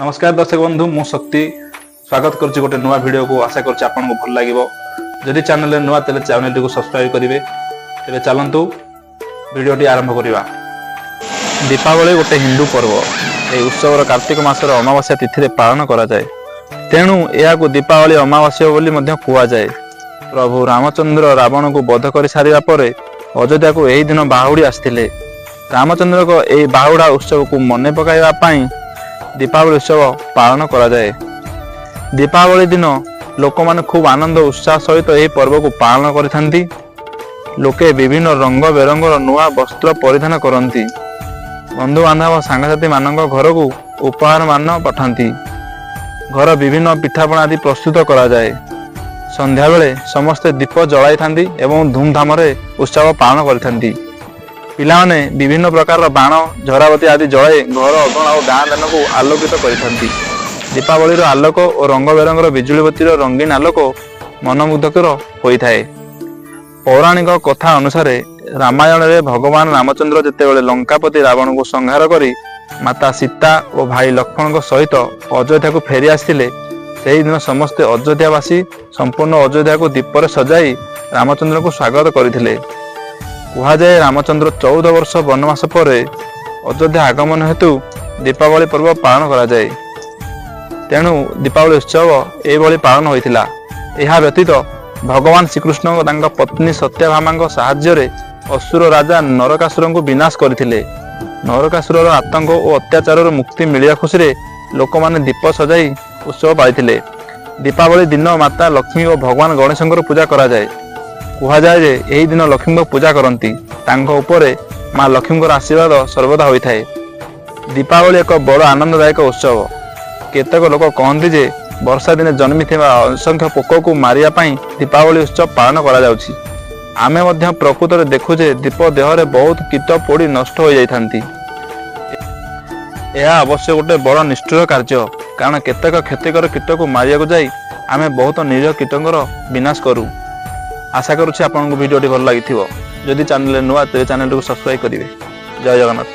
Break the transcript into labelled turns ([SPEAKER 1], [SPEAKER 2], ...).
[SPEAKER 1] ନମସ୍କାର ଦର୍ଶକ ବନ୍ଧୁ, ମୁଁ ଶକ୍ତି ସ୍ୱାଗତ କରୁଛି ଗୋଟେ ନୂଆ ଭିଡ଼ିଓକୁ। ଆଶା କରୁଛି ଆପଣଙ୍କୁ ଭଲ ଲାଗିବ। ଯଦି ଚ୍ୟାନେଲରେ ନୂଆ, ତେବେ ଚ୍ୟାନେଲଟିକୁ ସବସ୍କ୍ରାଇବ କରିବେ। ତେବେ ଚାଲନ୍ତୁ, ଭିଡ଼ିଓଟି ଆରମ୍ଭ କରିବା। ଦୀପାବଳି ଗୋଟେ ହିନ୍ଦୁ ପର୍ବ। ଏହି ଉତ୍ସବର କାର୍ତ୍ତିକ ମାସର ଅମାବାସ୍ୟା ତିଥିରେ ପାଳନ କରାଯାଏ। ତେଣୁ ଏହାକୁ ଦୀପାବଳି ଅମାବାସ୍ୟା ବୋଲି ମଧ୍ୟ କୁହାଯାଏ। ପ୍ରଭୁ ରାମଚନ୍ଦ୍ର ରାବଣକୁ ବଧ କରି ସାରିବା ପରେ ଅଯୋଧ୍ୟାକୁ ଏହି ଦିନ ବାହୁଡ଼ି ଆସିଥିଲେ। ରାମଚନ୍ଦ୍ରଙ୍କ ଏହି ବାହୁଡ଼ା ଉତ୍ସବକୁ ମନେ ପକାଇବା ପାଇଁ ଦୀପାବଳି ଉତ୍ସବ ପାଳନ କରାଯାଏ। ଦୀପାବଳି ଦିନ ଲୋକମାନେ ଖୁବ୍ ଆନନ୍ଦ ଉତ୍ସାହ ସହିତ ଏହି ପର୍ବକୁ ପାଳନ କରିଥାନ୍ତି। ଲୋକେ ବିଭିନ୍ନ ରଙ୍ଗ ବେରଙ୍ଗର ନୂଆ ବସ୍ତ୍ର ପରିଧାନ କରନ୍ତି। ବନ୍ଧୁବାନ୍ଧବ, ସାଙ୍ଗସାଥି ମାନଙ୍କ ଘରକୁ ଉପହାର ମାନ ପଠାନ୍ତି। ଘର ବିଭିନ୍ନ ପିଠାପଣା ଆଦି ପ୍ରସ୍ତୁତ କରାଯାଏ। ସନ୍ଧ୍ୟାବେଳେ ସମସ୍ତେ ଦୀପ ଜଳାଇଥାନ୍ତି ଏବଂ ଧୁମଧାମରେ ଉତ୍ସବ ପାଳନ କରିଥାନ୍ତି। ପିଲାମାନେ ବିଭିନ୍ନ ପ୍ରକାରର ବାଣ, ଝରାବତୀ ଆଦି ଜଳାଇ ଘର ଅଗଣା ଓ ଗାଁ ଦାଣ୍ଡକୁ ଆଲୋକିତ କରିଥାନ୍ତି। ଦୀପାବଳିର ଆଲୋକ ଓ ରଙ୍ଗ ବେରଙ୍ଗର ବିଜୁଳିବତୀର ରଙ୍ଗୀନ ଆଲୋକ ମନମୁଗ୍ଧକର ହୋଇଥାଏ। ପୌରାଣିକ କଥା ଅନୁସାରେ ରାମାୟଣରେ ଭଗବାନ ରାମଚନ୍ଦ୍ର ଯେତେବେଳେ ଲଙ୍କାପତି ରାବଣକୁ ସଂହାର କରି ମାତା ସୀତା ଓ ଭାଇ ଲକ୍ଷ୍ମଣଙ୍କ ସହିତ ଅଯୋଧ୍ୟାକୁ ଫେରି ଆସିଥିଲେ, ସେହିଦିନ ସମସ୍ତେ ଅଯୋଧ୍ୟାବାସୀ ସମ୍ପୂର୍ଣ୍ଣ ଅଯୋଧ୍ୟାକୁ ଦୀପରେ ସଜାଇ ରାମଚନ୍ଦ୍ରଙ୍କୁ ସ୍ୱାଗତ କରିଥିଲେ। କୁହାଯାଏ, ରାମଚନ୍ଦ୍ର 14 ବର୍ଷ ବନବାସ ପରେ ଅଯୋଧ୍ୟା ଆଗମନ ହେତୁ ଦୀପାବଳି ପର୍ବ ପାଳନ କରାଯାଏ। ତେଣୁ ଦୀପାବଳି ଉତ୍ସବ ଏଇଭଳି ପାଳନ ହୋଇଥିଲା। ଏହା ବ୍ୟତୀତ ଭଗବାନ ଶ୍ରୀକୃଷ୍ଣଙ୍କ ତାଙ୍କ ପତ୍ନୀ ସତ୍ୟଭାମାଙ୍କ ସାହାଯ୍ୟରେ ଅସୁର ରାଜା ନରକାସୁରଙ୍କୁ ବିନାଶ କରିଥିଲେ। ନରକାସୁରର ଆତଙ୍କ ଓ ଅତ୍ୟାଚାରରୁ ମୁକ୍ତି ମିଳିବା ଖୁସିରେ ଲୋକମାନେ ଦୀପ ସଜାଇ ଉତ୍ସବ ପାଳିଥିଲେ। ଦୀପାବଳି ଦିନ ମାତା ଲକ୍ଷ୍ମୀ ଓ ଭଗବାନ ଗଣେଶଙ୍କର ପୂଜା କରାଯାଏ। କୁହାଯାଏ ଯେ ଏହି ଦିନ ଲକ୍ଷ୍ମୀଙ୍କ ପୂଜା କରନ୍ତି, ତାଙ୍କ ଉପରେ ମା ଲକ୍ଷ୍ମୀଙ୍କର ଆଶୀର୍ବାଦ ସର୍ବଦା ହୋଇଥାଏ। ଦୀପାବଳି ଏକ ବଡ଼ ଆନନ୍ଦଦାୟକ ଉତ୍ସବ। କେତେକ ଲୋକ କହନ୍ତି ଯେ ବର୍ଷା ଦିନେ ଜନ୍ମିଥିବା ଅସଂଖ୍ୟ ପୋକକୁ ମାରିବା ପାଇଁ ଦୀପାବଳି ଉତ୍ସବ ପାଳନ କରାଯାଉଛି। ଆମେ ମଧ୍ୟ ପ୍ରକୃତରେ ଦେଖୁ ଯେ ଦୀପ ଦେହରେ ବହୁତ କୀଟ ପୋଡ଼ି ନଷ୍ଟ ହୋଇଯାଇଥାନ୍ତି। ଏହା ଅବଶ୍ୟ ଗୋଟେ ବଡ଼ ନିଷ୍ଠୁର କାର୍ଯ୍ୟ, କାରଣ କେତେକ କ୍ଷତିକର କୀଟକୁ ମାରିବାକୁ ଯାଇ ଆମେ ବହୁତ ନିରୀହ କୀଟଙ୍କର ବିନାଶ କରୁ। ଆଶା କରୁଛି ଆପଣଙ୍କୁ ଭିଡ଼ିଓଟି ଭଲ ଲାଗିଥିବ। ଯଦି ଚ୍ୟାନେଲରେ ନୂଆ, ତେବେ ଚ୍ୟାନେଲଟିକୁ ସବସ୍କ୍ରାଇବ କରିବେ। ଜୟ ଜଗନ୍ନାଥ।